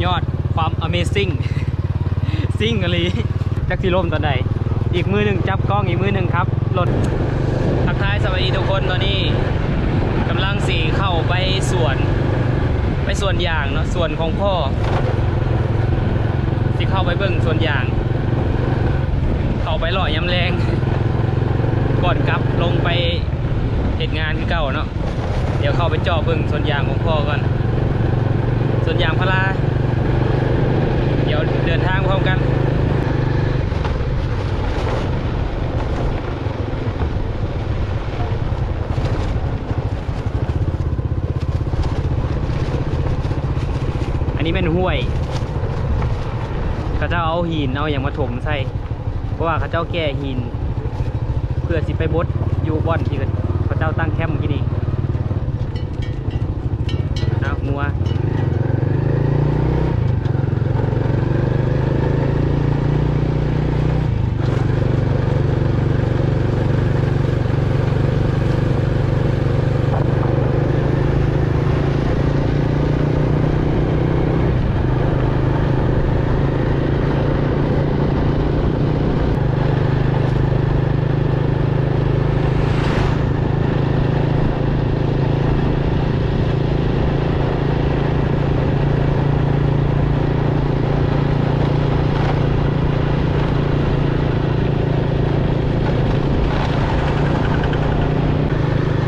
ຍອດຄວາມ amazing ຊິງອີ່ຫຼີ ຈັກຊິລົ້ມຕອນໃດ. ອີກມືໜຶ່ງຈັບກ້ອງ ອີກມືໜຶ່ງຂັບລົດ. ທັກທາຍສະບາຍດີທຸກຄົນ. ຕອນນີ້ກຳລັງຊິເຂົ້າໄປສວນ ໄປສວນຢາງເນາະ ສວນຂອງພໍ່. ຊິເຂົ້າໄປເບິ່ງສວນຢາງ ເຂົ້າໄປເລາະຍາມແລງ ກ່ອນກັບລົງໄປເຮັດງານຄືເກົ່າເນາະ. ດຽວເຂົ້າໄປເຈາະເບິ່ງສວນຢາງຂອງພໍ່ກ່ອນ ສວນຢາງພາລາ. ດຽວເດີນທາງພ້ອມກັນ. ອັນນີ້ແມ່ນຫ້ວຍ ເຂົາເຈົ້າເອົາຫີນເອົາຫຍັງມາຖົມໃສ່ ເພາະວ່າເຂົາເຈົ້າແກ່ຫີນ ເພື່ອຊິໄປບົດຢູ່ບ່ອນທີ່ເຂົາເຈົ້າຕັ້ງແຄມກີ້ນີ້. ເອົາ ງົວ.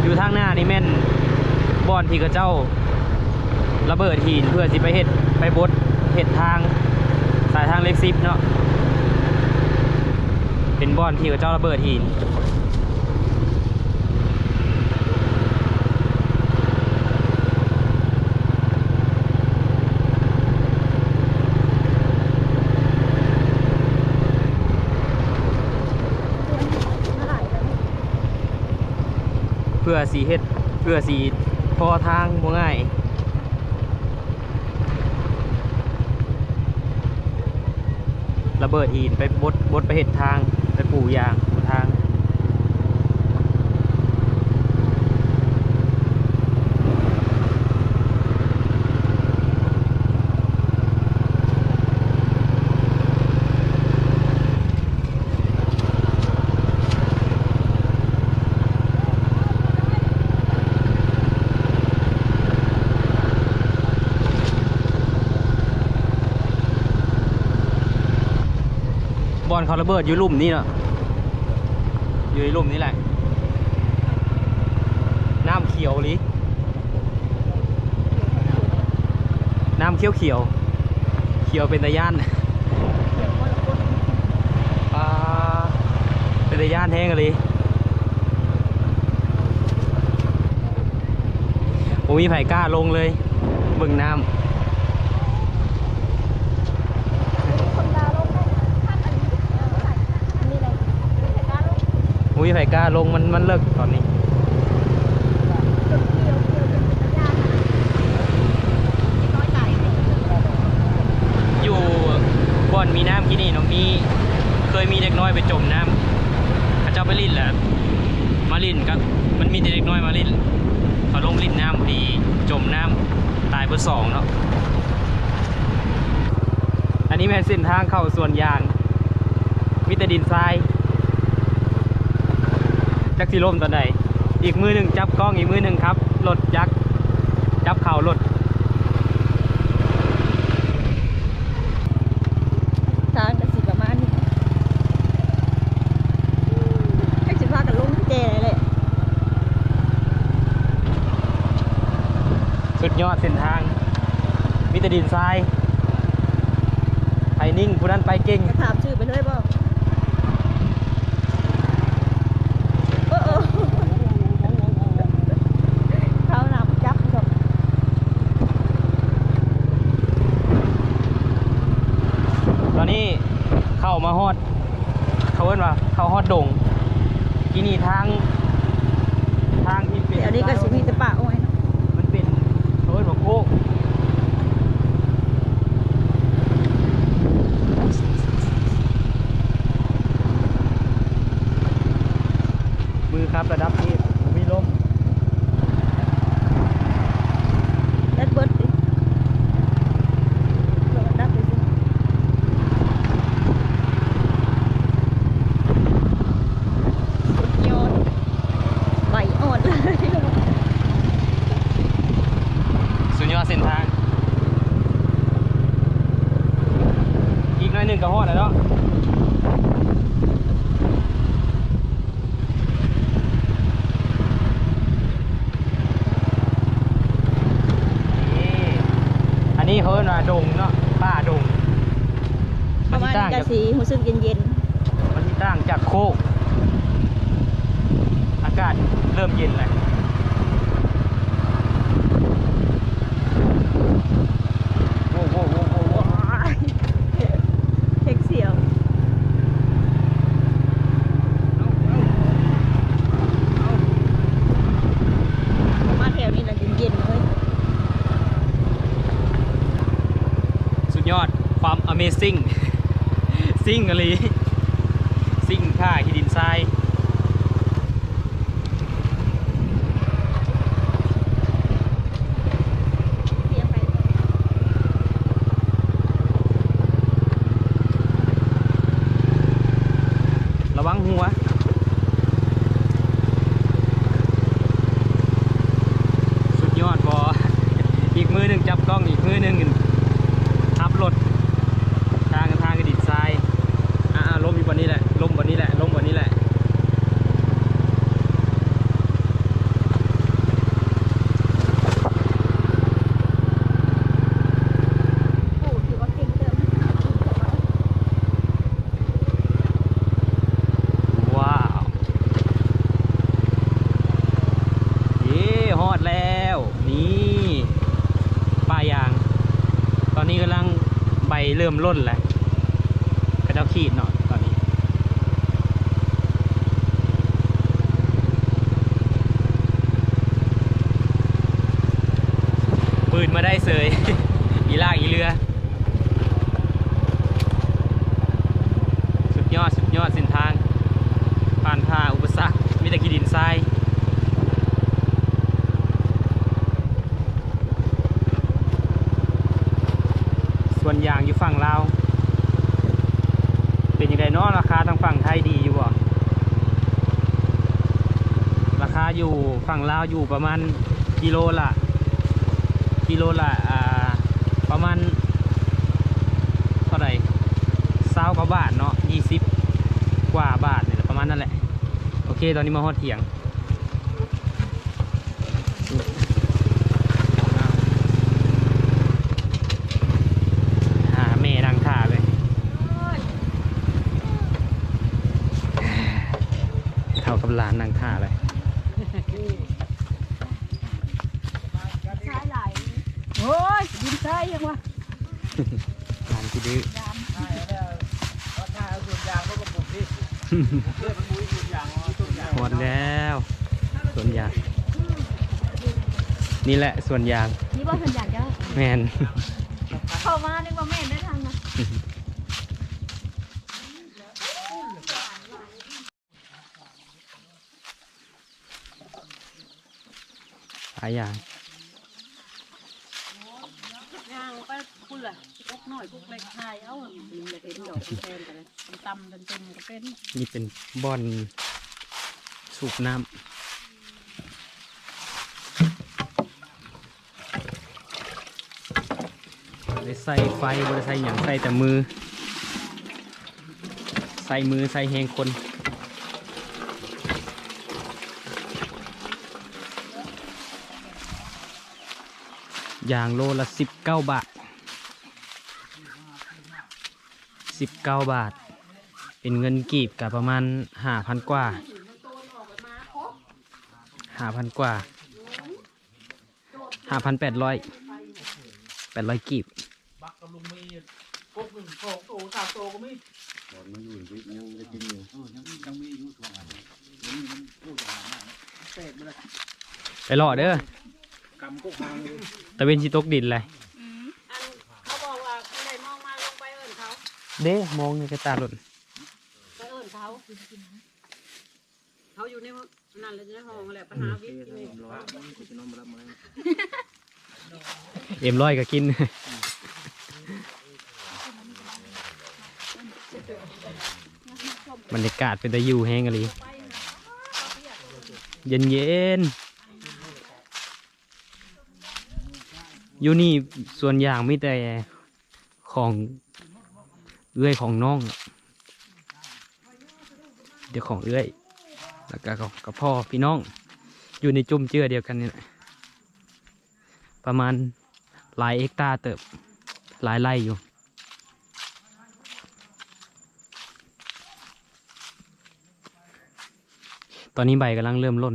ຢູ່ທາງໜ້ານີ້ແມ່ນບ່ອນທີ່ເຂົາເຈົ້າລະເບີດຫີນ ເພື່ອຊິໄປເຮັດ ໄປບົດເຮັດທາງ ສາຍທາງເຫຼັກສິບເນາະ. ເປັນບ່ອນທີ່ເຂົາເຈົ້າລະເບີດຫີນ. ເພື່ອຊິເຮັດ ເພື່ອຊິພໍທາງບໍ່ງ່າຍ. ລະເບີດຫີນໄປບົດ ບົດໄປເຮັດທາງ ໄປປູຢາງປູທາງ. ບ່ອນເຂົາລະເບີດຢູ່ລຸ່ມນີ້ເນາະ ຢູ່ໃນລຸ່ມນີ້ແຫຼະ. ນ້ຳຂຽວອີ່ຫຼີ ນ້ຳຂຽວໆ ຂຽວເປັນຕາຢ້ານ. ປາ ເປັນຕາຢ້ານແຮງອີ່ຫຼີ. ບໍ່ມີໃຜກ້າລົງເລີຍ ເບິ່ງນ້ຳ. ບໍ່ມີໃຜກ້າລົງ ມັນ ມັນເລິກຕອນນີ້. ຢູ່ບ່ອນມີນ້ຳກີ້ນີ້ເນາະ ມີ ເຄີຍມີເດັກນ້ອຍໄປຈົມນ້ຳ ເຂົາເຈົ້າໄປຫຼິ້ນແຫຼະ ມາຫຼິ້ນກັບ ມັນມີແຕ່ເດັກນ້ອຍມາຫຼິ້ນ ເຂົາລົງຫຼິ້ນນ້ຳພໍດີຈົມນ້ຳ ຕາຍເບິດສອງເນາະ. ອັນນີ້ແມ່ນເສັ້ນທາງເຂົ້າສວນຢາງ ມີແຕ່ດິນຊາຍ ຈັກຊິລົ້ມຕອນໃດ. ອີກມືໜຶ່ງຈັບກ້ອງ ອີກມືໜຶ່ງຂັບລົດຈັກ ຈັບເຂົ້າລົດ. ທາງກໍຊິປະມານນີ້ ຈັກຊິພາກັນລົງແຈໃດແຫຼະ. ສຸດຍອດເສັ້ນທາງ ມີແຕ່ດິນຊາຍ ໃຜນິ່ງຜູ້ນັ້ນໄປເກັ່ງ. ຈະຖາມຊື່ໄປເລີຍບໍ່? ໂອ້ ໂອ້ ເຂົານຳຈັບ. ຕອນນີ້ເຂົ້າມາຮອດ ເຂົາເອີ້ນວ່າເຂົ້າຮອດດົງ. ທີ່ນີ້ທາງ ທາງທີ່ເປັນ ແຖວນີ້ກໍຊິມີແຕ່ປ່າອ້ອຍເນາະ. ມັນເປັນ ເຂົາເອີ້ນວ່າໂຄກ. ມືຂັບລະດັບນີ້ ບໍ່ມີລົມ. ແບັດເບິດຕິ. ກໍຮອດແລ້ວເນາະ. ນີ້ ອັນນີ້ເຂົາເອີ້ນວ່າດົງເນາະ ປ່າດົງ. ເຂົ້າມານີ້ກໍຊິຮູ້ສຶກເຢັນໆ ມັນຊິຕ່າງຈາກໂຄກ ອາກາດເລີ່ມເຢັນແລ້ວ. ໂອ້ໂຫ ໂອ້ໂຫ ໂອ້ໂຫ ເຈັກສຽວ. ມາແຖວນີ້ລະເຢັນໆເລີຍ. ສຸດຍອດ ຄວາມ amazing ຊິງອີ່ຫຼີ ຊິງ ທ່າຂີ້ດິນຊາຍ. ລະວັງຫົວ. ສຸດຍອດບໍ່? ອີກມືໜຶ່ງຈັບກ້ອງ ອີກມືໜຶ່ງຂັບລົດ ທາງ ທາງດິນຊາຍ. ອ່າ ລົມຢູ່ບ່ອນນີ້ແຫຼະ ລົມບ່ອນນີ້ແຫຼະ ລົມບ່ອນນີ້ແຫຼະ. ວ້າວ ເຢ້ ຮອດແລ້ວ ນີ້ ປ່າຢາງ. ຕອນນີ້ກຳລັງໃບເລີ່ມຫຼົ່ນແລ້ວ ເຂົາເຈົ້າຂີດເນາະ ຕອນນີ້. ປືນມາໄດ້ເສີຍ ອີລາກອີເລືອ. ສຸດຍອດ ສຸດຍອດເສັ້ນທາງ ຜ່ານຜ່າອຸປະສັກ ມີແຕ່ຂີ້ດິນຊາຍ. ສວນຢາງຢູ່ຝັ່ງລາວ ເປັນຈັ່ງໃດເນາະ? ລາຄາທາງຝັ່ງໄທດີຢູ່ບໍ່? ລາຄາຢູ່ຝັ່ງລາວຢູ່ປະມານກິໂລລະ ກິໂລລະ ອ່າ ປະມານເທົ່າໃດ? ຊາວກວ່າບາດເນາະ ຊາວກວ່າບາດນີ້ແຫຼະ ປະມານນັ້ນແຫຼະ. ໂອເຄ ຕອນນີ້ມາຮອດຖຽງ ຫາແມ່ນັ່ງຖ້າເລີຍ ເຖົ້າກັບຫຼານນັ່ງຖ້າເລີຍ. ຊາຍຫຼາຍ ໂອ້ຍ ດິນຊາຍຫຍັງວະ? ຫຼານຂີ້ດື້ ຮອດແລ້ວ ສວນຢາງ ນີ້ແຫຼະສວນຢາງ. ນີ້ບໍ່ສວນຢາງເຈົ້າ? ແມ່ນ ເຂົ້າມານຶກວ່າແມ່ນໄດ້ທາງນະ. ຫຼາຍຢ່າງ ຍ່າງໄປພຸ້ນລະ ກົກນ້ອຍກົກເລັກ ຖ່າຍເອົາ ມັນຢາກເຫັນດອກແຄນກໍໄດ້ ຕ່ຳໆ ເຕັມໆ ກໍເປັນ. ນີ້ເປັນບ່ອນສູບນ້ຳ. ບໍ່ໄດ້ໃຊ້ໄຟ ບໍ່ໄດ້ໃຊ້ຫຍັງ ໃຊ້ແຕ່ມື ໃຊ້ມືໃຊ້ແຮງຄົນ. ຢາງໂລລະສິບເກົ້າບາດ ສິບເກົ້າບາດ ເປັນເງິນກີບກະປະມານຫ້າພັນກວ່າ ຫ້າພັນກວ່າ. ຫ້າພັນແປດຮ້ອຍ ແປດຮ້ອຍກີບ. ບັກກັບລຸງມີກົກໜຶ່ງ ສອງໂຕ ສາມໂຕກໍມີ. ຕອນມາຢູ່ນີ້ຍັງໄດ້ກິນຢູ່ ເອີ ຍັງ ຍັງມີຢູ່ຊ່ວງນັ້ນ ດຽວນີ້ມັນ ໂອ້ ຈະຫາຍາກແລ້ວ ແຕກເບິດແລ້ວ. ໄປເລາະເດີ ກຳກົກຫາງຢູ່ ຕາເວັນຊິຕົກດິນແຫຼະ. ອືມ ອັນເຂົາບອກວ່າຜູ້ໃດມອງມາລົງໄປເອີ້ນເຂົາ ເດ້ ມອງຢູ່ໃນຕາລົດ ໄປເອີ້ນເຂົາ. ເຮົາຢູ່ໃນນັ້ນແຫຼະ ຢູ່ໃນຫ້ອງຫັ້ນແຫຼະ ໄປຫາວິກກິນ. ເອັມຮ້ອຍກໍກິນ. ບັນຍາກາດເປັນຕາຢູ່ແຮງອີ່ຫຼີ ເຢັນໆ. ຢູ່ນີ້ສວນຢາງມີແຕ່ ຂອງ ເອື້ອຍຂອງນ້ອງ ເຈົ້າຂອງເອື້ອຍ ແລ້ວກະ ກະພໍ່ພີ່ນ້ອງ ຢູ່ໃນຈຸ້ມເຈື້ອດຽວກັນນີ້ແຫຼະ ປະມານຫຼາຍເຮັກຕາເຕີບ ຫຼາຍໄຮ່ຢູ່. ຕອນນີ້ໃບກຳລັງເລີ່ມຫຼົ່ນ